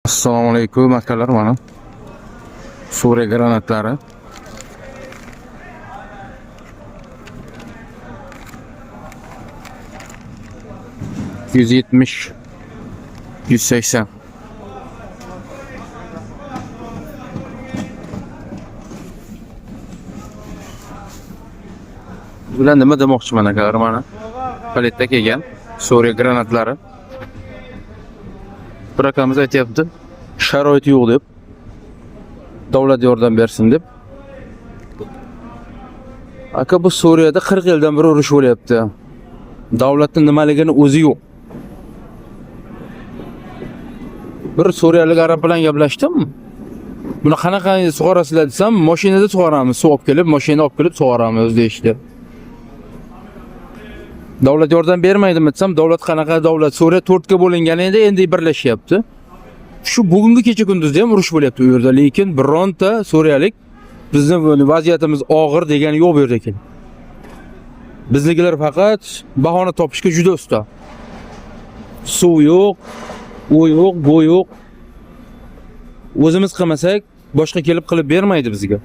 Assalomu alaykum akalar, mana Suriya granatlari. 170, 180. Bilan nima demoqchiman, akalar, mana paletda kelgan Suriya granatlari. Bir akamiz aytyapti, sharoit yo'q deb. Davlat yordam bersin deb. Aka, bu Suriyada 40 yildan beri urush bo'lyapti. Davlatning nimaligini o'zi yo'q. Bir suriyalik arab bilan gaplashdim. Buni qanaqa sug'orasizlar desam, mashinada sug'oramiz, suv olib kelib, mashina olib kelib sug'oramiz deyishdi. Davlat yordam bermaydimi desam, davlat qanaqa davlat? Suriya to'rtga bo'lingan edi, endi birlashyapti. Shu bugungi kecha kunduzda ham urush bo'lyapti u yerda, lekin bironta suriyalik bizni vaziyatimiz og'ir degani yo'q bu yerda ekan. Biznikilar faqat bahona topishga juda usta. Suv yo'q, u yo'q, bu yo'q. O'zimiz qilmasak, boshqa kelib qilib bermaydi bizga.